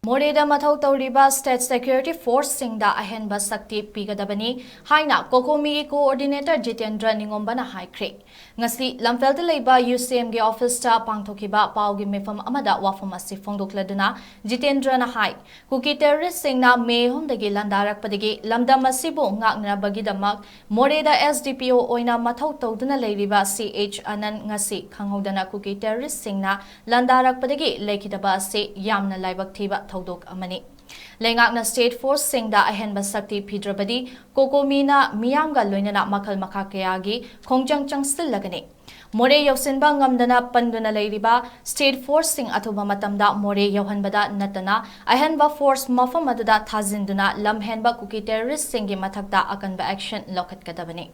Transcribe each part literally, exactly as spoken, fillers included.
ꯃꯣꯔꯦꯗ ꯃꯊꯧ ꯇꯧꯔꯤꯕ state security forceꯁꯤꯡꯗ ꯑꯍꯦꯟꯕ ꯁꯛꯇꯤ ꯄꯤꯒꯗꯕꯅꯤ ꯍꯥꯏꯅ COCOMIꯒꯤ coordinator ꯖꯤꯇꯦꯟꯗ꯭ꯔ ꯅꯤꯉꯣꯝꯕꯅ ꯍꯥꯏꯈ꯭ꯔꯦ꯫ ꯉꯁꯤ ꯂꯝꯐꯦꯜꯗ ꯂꯩꯕ UCMꯒꯤ officeꯇ ꯄꯥꯡꯊꯣꯛꯈꯤꯕ ꯄꯥꯎꯒꯤ ꯃꯤꯐꯝ ꯑꯃꯗ ꯋꯥꯐꯝ ꯑꯁꯤ ꯐꯣꯡꯗꯣꯛꯂꯗꯨꯅ ꯖꯤꯇꯦꯟꯗ꯭ꯔꯅ ꯍꯥꯏ, ꯀꯨꯀꯤ terroristꯁꯤꯡꯅ ꯃꯦ ꯑꯍꯨꯝꯗꯒꯤ ꯂꯥꯟꯗꯥꯔꯛꯄꯗꯒꯤ ꯂꯝꯗꯝ ꯑꯁꯤꯕꯨ ꯉꯥꯛꯅꯕꯒꯤꯗꯃꯛ ꯃꯣꯔꯦꯗ SDPO ꯑꯣꯏꯅ ꯃꯊꯧ ꯇꯧꯗꯨꯅ ꯂꯩꯔꯤꯕ CH ꯑꯅꯟ ꯉꯁꯤ ꯈꯪꯍꯧꯗꯅ ꯀꯨꯀꯤ terroristꯁꯤꯡꯅ ꯂꯥꯟꯗꯥꯔꯛꯄꯗꯒꯤ ꯂꯩꯈꯤꯗꯕ ꯑꯁꯤ ꯌꯥꯝꯅ ꯂꯥꯏꯕꯛ ꯊꯤꯕ ꯊꯧꯗꯣꯛ ꯑꯃꯅꯤ꯫ ꯂꯩꯉꯥꯛꯅ state forceꯁꯤꯡꯗ ꯑꯍꯦꯟꯕ ꯁꯛꯇꯤ ꯄꯤꯗ꯭ꯔꯕꯗꯤ COCOMIꯅ ꯃꯤꯌꯥꯝꯒ ꯂꯣꯏꯅꯅ ꯃꯈꯜ ꯃꯈꯥ ꯀꯌꯥꯒꯤ ꯈꯣꯡꯖꯪ ꯆꯪꯁꯤꯜꯂꯒꯅꯤ꯫ ꯃꯣꯔꯦ ꯌꯧꯁꯤꯟꯕ ꯉꯝꯗꯅ ꯄꯟꯗꯨꯅ ꯂꯩꯔꯤꯕ state forceꯁꯤꯡ ꯑꯊꯨꯕ ꯃꯇꯝꯗ ꯃꯣꯔꯦ ꯌꯧꯍꯟꯕꯗ ꯅꯠꯇꯅ ꯑꯍꯦꯟꯕ force ꯃꯐꯝ ꯑꯗꯨꯗ ꯊꯥꯖꯤꯟꯗꯨꯅ ꯂꯝꯍꯦꯟꯕ ꯀꯨꯀꯤ terroristꯁꯤꯡꯒꯤ ꯃꯊꯛꯇ ꯑꯀꯟꯕ action ꯂꯧꯈꯠꯀꯗꯕꯅꯤ꯫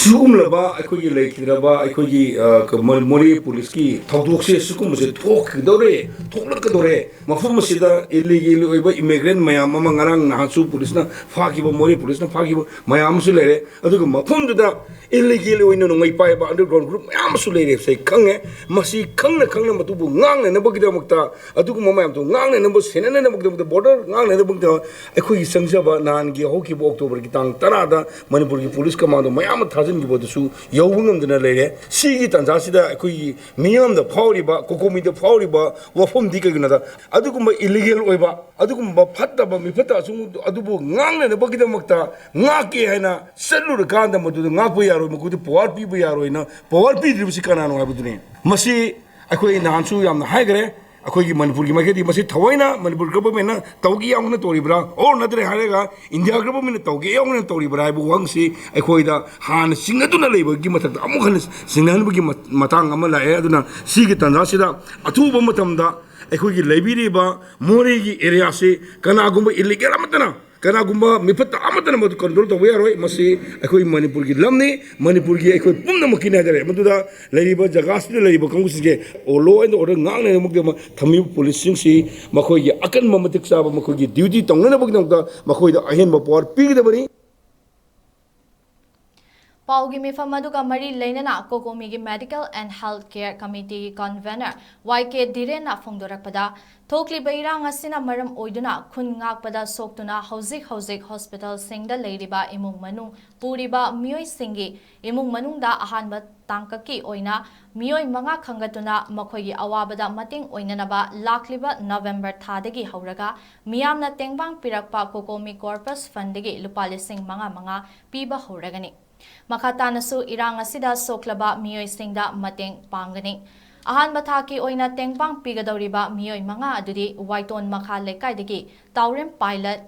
ꯁꯤꯒꯨꯝꯂꯕ ꯑꯩꯈꯣꯏꯒꯤ ꯂꯩꯈꯤꯗ꯭ꯔꯕ ꯑꯩꯈꯣꯏꯒꯤ, ꯑ, ꯀ-, ꯃꯣ-, ꯃꯣꯔꯦ ꯄꯨꯂꯤꯁꯀꯤ ꯊꯧꯗꯣꯛꯁꯦ ꯁꯤꯒꯨꯝꯕꯁꯦ ꯊꯣꯛꯈꯤꯗꯧꯔꯦ, ꯊꯣꯛꯂꯛꯀꯗꯧꯔꯦ꯫ ꯃꯐꯝ ꯑꯁꯤꯗ illegal ꯑꯣꯏꯕ immigrant ꯃꯌꯥꯝ ꯑꯃ ꯉꯔꯥꯡ ꯅꯍꯥꯟꯁꯨ ꯄꯨꯂꯤꯁꯅ ꯐꯥꯈꯤꯕ, ꯃꯣꯔꯦ ꯄꯨꯂꯤꯁꯅ ꯐꯥꯈꯤꯕ ꯃꯌꯥꯝ ꯑꯃꯁꯨ ꯂꯩꯔꯦ꯫ ꯑꯗꯨꯒ ꯃꯐꯝꯗꯨꯗ illegal ꯑꯣꯏꯅ ꯅꯣꯡꯃꯩ ꯄꯥꯏꯕ underground group ꯃꯌꯥꯝ ꯑꯃꯁꯨ ꯂꯩꯔꯦ ꯍꯥꯏꯕꯁꯦ ꯑꯩ ꯈꯪꯉꯦ꯫ ꯃꯁꯤ ꯈꯪꯅ ꯈꯪꯅ ꯃꯗꯨꯕꯨ ꯉꯥꯛꯅꯅꯕꯒꯤꯗꯃꯛꯇ, ꯑꯗꯨꯒꯨꯝꯕ ꯃꯌꯥꯝꯗꯣ ꯉꯥꯛꯅꯅꯕ, ꯁꯦꯟꯅꯅꯕꯒꯤꯗꯃꯛꯇ, border ꯉꯥꯛꯅꯅꯕꯒꯤꯗꯃꯛꯇ ꯑꯩꯈꯣꯏꯒꯤ ꯆꯪꯖꯕ ꯅꯍꯥꯟꯒꯤ ꯍꯧꯈꯤꯕ Octoberꯒꯤ ꯇꯥꯡ ꯇꯔꯥꯗ ꯃꯅꯤꯄꯨꯔꯒꯤ ꯄꯨꯂꯤꯁ ꯀꯃꯥꯟꯗꯣ ꯃꯌꯥꯝ ꯑꯃ ꯊꯥꯖꯤꯟꯈꯤꯕ ꯑꯗꯨꯁꯨ ꯌꯧꯕ ꯉꯝꯗꯅ ꯂꯩꯔꯦ꯫ ꯁꯤꯒꯤ ꯇꯥꯟꯖꯥꯁꯤꯗ ꯑꯩꯈꯣꯏꯒꯤ ꯃꯤꯌꯥꯝꯗ ꯐꯥꯎꯔꯤꯕ, COCOMIꯗ ꯐꯥꯎꯔꯤꯕ ꯋꯥꯐꯝꯗꯤ ꯀꯩꯒꯤꯅꯣꯗ, ꯑꯗꯨꯒꯨꯝꯕ illegal ꯑꯣꯏꯕ, ꯑꯗꯨꯒꯨꯝꯕ ꯐꯠꯇꯕ ꯃꯤꯐꯠꯇ ꯑꯁꯨꯝ ꯑꯗꯨꯕꯨ ꯉꯥꯛꯅꯅꯕꯒꯤꯗꯃꯛꯇ ꯉꯥꯛꯀꯦ ꯍꯥꯏꯅ ꯆꯠꯂꯨꯔꯀꯥꯟꯗ ꯃꯗꯨꯗ ꯉꯥꯛꯄ ꯌꯥꯔꯣꯏ, ꯃꯈꯣꯏꯗ power ꯄꯤꯕ ꯌꯥꯔꯣꯏꯅ power ꯄꯤꯗ꯭ꯔꯤꯕꯁꯤ ꯀꯅꯥꯅꯣ ꯍꯥꯏꯕꯗꯨꯅꯤ꯫ ꯃꯁꯤ ꯑꯩꯈꯣꯏ ꯅꯍꯥꯟꯁꯨ ꯌꯥꯝꯅ ꯍꯥꯏꯈ꯭ꯔꯦ, ꯑꯩꯈꯣꯏꯒꯤ ꯃꯅꯤꯄꯨꯔꯒꯤ ꯃꯥꯏꯀꯩꯗꯒꯤ ꯃꯁꯤ ꯊꯑꯣꯏꯅ ꯃꯅꯤꯄꯨꯔ governmentꯅ ꯇꯧꯒꯦ ꯌꯥꯎꯅ ꯇꯧꯔꯤꯕ꯭ꯔꯥ, or ꯅꯠꯇ꯭ꯔꯦ ꯍꯥꯏꯔꯒ India governmentꯅ ꯇꯧꯒꯦ ꯌꯥꯎꯅ ꯇꯧꯔꯤꯕ꯭ꯔꯥ ꯍꯥꯏꯕ ꯋꯥꯍꯪꯁꯤ ꯑꯩꯈꯣꯏꯗ ꯍꯥꯟꯅ ꯆꯤꯡꯅꯗꯨꯅ ꯂꯩꯕꯒꯤ ꯃꯊꯛꯇ ꯑꯃꯨꯛ ꯍꯟꯅ ꯆꯤꯡꯅꯍꯟꯕꯒꯤ ꯃ-, ꯃꯇꯥꯡ ꯑꯃ ꯂꯥꯛꯑꯦ꯫ ꯑꯗꯨꯅ ꯁꯤꯒꯤ ꯇꯥꯟꯖꯥꯁꯤꯗ ꯑꯊꯨꯕ ꯃꯇꯝꯗ ꯑꯩꯈꯣꯏꯒꯤ ꯂꯩꯕꯤꯔꯤꯕ ꯃꯣꯔꯦꯒꯤ areaꯁꯤ ꯀꯅꯥꯒꯨꯝꯕ illegal ꯑꯃꯠꯇꯅ, ꯀꯅꯥꯒꯨꯝꯕ ꯃꯤꯐꯠꯇ ꯑꯃꯠꯇꯅ ꯃꯗꯨ control ꯇꯧꯕ ꯌꯥꯔꯣꯏ꯫ ꯃꯁꯤ ꯑꯩꯈꯣꯏ ꯃꯅꯤꯄꯨꯔꯒꯤ ꯂꯝꯅꯤ, ꯃꯅꯤꯄꯨꯔꯒꯤ ꯑꯩꯈꯣꯏ ꯄꯨꯝꯅꯃꯛꯀꯤꯅꯤ ꯍꯥꯏꯇꯥꯔꯦ꯫ ꯃꯗꯨꯗ ꯂꯩꯔꯤꯕ ꯖꯒꯥꯁꯤꯗ ꯂꯩꯔꯤꯕ ꯀꯥꯡꯕꯨꯁꯤꯡꯁꯦ law and order ꯉꯥꯛꯅꯅꯕꯒꯤꯗꯃꯛ ꯊꯝꯃꯤꯕ ꯄꯨꯂꯤꯁꯁꯤꯡꯁꯤ ꯃꯈꯣꯏꯒꯤ ꯑꯀꯟꯕ ꯃꯇꯤꯛ ꯆꯥꯕ ꯃꯈꯣꯏꯒꯤ duty ꯇꯧꯅꯅꯕꯒꯤꯗꯃꯛꯇ ꯃꯈꯣꯏꯗ ꯑꯍꯦꯟꯕ power ꯄꯤꯒꯗꯕꯅꯤ꯫ ꯄꯥꯎꯒꯤ ꯃꯤꯐꯝ ꯑꯗꯨꯒ ꯃꯔꯤ ꯂꯩꯅꯅ COCOMI ꯒꯤ Medical and Health Care Committee ꯒꯤ Convenor Y K ꯙꯤꯔꯦꯟꯅ ꯐꯣꯡꯗꯣꯔꯛꯄꯗ, ꯊꯣꯛꯂꯤꯕ ꯏꯔꯥꯡ ꯑꯁꯤꯅ ꯃꯔꯝ ꯑꯣꯏꯗꯨꯅ ꯈꯨꯟ ꯉꯥꯛꯄꯗ ꯁꯣꯛꯇꯨꯅ ꯍꯧꯖꯤꯛ ꯍꯧꯖꯤꯛ hospital ꯁꯤꯡꯗ ꯂꯩꯔꯤꯕ ꯏꯃꯨꯡ ꯃꯅꯨꯡ ꯄꯨꯔꯤꯕ ꯃꯤꯑꯣꯏꯁꯤꯡꯒꯤ ꯏꯃꯨꯡ ꯃꯅꯨꯡꯗ ꯑꯍꯥꯟꯕ ꯇꯥꯡꯀꯛꯀꯤ ꯑꯣꯏꯅ ꯃꯤꯑꯣꯏ ꯃꯉꯥ ꯈꯟꯒꯠꯇꯨꯅ ꯃꯈꯣꯏꯒꯤ ꯑꯋꯥꯕꯗ ꯃꯇꯦꯡ ꯑꯣꯏꯅꯅꯕ ꯂꯥꯛꯂꯤꯕ November ꯊꯥꯗꯒꯤ ꯍꯧꯔꯒ ꯃꯤꯌꯥꯝꯅ ꯇꯦꯡꯕꯥꯡ ꯄꯤꯔꯛꯄ COCOMI Corpus Fund ꯗꯒꯤ ꯂꯨꯄꯥ ꯂꯤꯁꯤꯡ ꯃꯉꯥ ꯃꯉꯥ ꯄꯤꯕ ꯍꯧꯔꯒꯅꯤ꯫ ꯃꯈꯥ ꯇꯥꯅꯁꯨ ꯏꯔꯥꯡ ꯑꯁꯤꯗ ꯁꯣꯛꯂꯕ ꯃꯤꯑꯣꯏꯁꯤꯡꯗ ꯃꯇꯦꯡ ꯄꯥꯡꯒꯅꯤ꯫ ꯑꯍꯥꯟꯕ ꯊꯥꯛꯀꯤ ꯑꯣꯏꯅ ꯇꯦꯡꯕꯥꯡ ꯄꯤꯒꯗꯧꯔꯤꯕ ꯃꯤꯑꯣꯏ ꯃꯉꯥ ꯑꯗꯨꯗꯤ ꯋꯥꯏꯇꯣꯟ ꯃꯈꯥ ꯂꯩꯀꯥꯏꯗꯒꯤ ꯇꯥꯎꯔꯦꯝ ꯄꯥꯏꯂꯠ,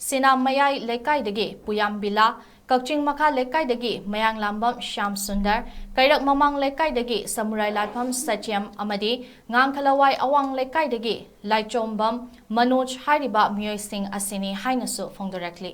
ꯁꯤꯅꯥ ꯃꯌꯥꯏ ꯂꯩꯀꯥꯏꯗꯒꯤ ꯄꯨꯌꯥꯝ ꯕꯤꯂꯥ, ꯀꯛꯆꯤꯡ ꯃꯈꯥ ꯂꯩꯀꯥꯏꯗꯒꯤ ꯃꯌꯥꯡꯂꯥꯝꯕꯝ ꯁ꯭ꯌꯥꯝ ꯁꯨꯟꯗꯔ, ꯀꯩꯔꯛ ꯃꯃꯥꯡ ꯂꯩꯀꯥꯏꯗꯒꯤ ꯁꯃꯨꯔꯥꯏ ꯂꯥꯠꯐꯝ ꯁꯇ꯭ꯌꯝ ꯑꯃꯗꯤ ꯉꯥꯡꯈꯂꯋꯥꯏ ꯑꯋꯥꯡ ꯂꯩꯀꯥꯏꯗꯒꯤ ꯂꯥꯏꯆꯣꯝꯕꯝ ꯃꯅꯣꯖ ꯍꯥꯏꯔꯤꯕ ꯃꯤꯑꯣꯏꯁꯤꯡ ꯑꯁꯤꯅꯤ ꯍꯥꯏꯅꯁꯨ ꯐꯣꯡꯗꯣꯔꯛꯂꯤ꯫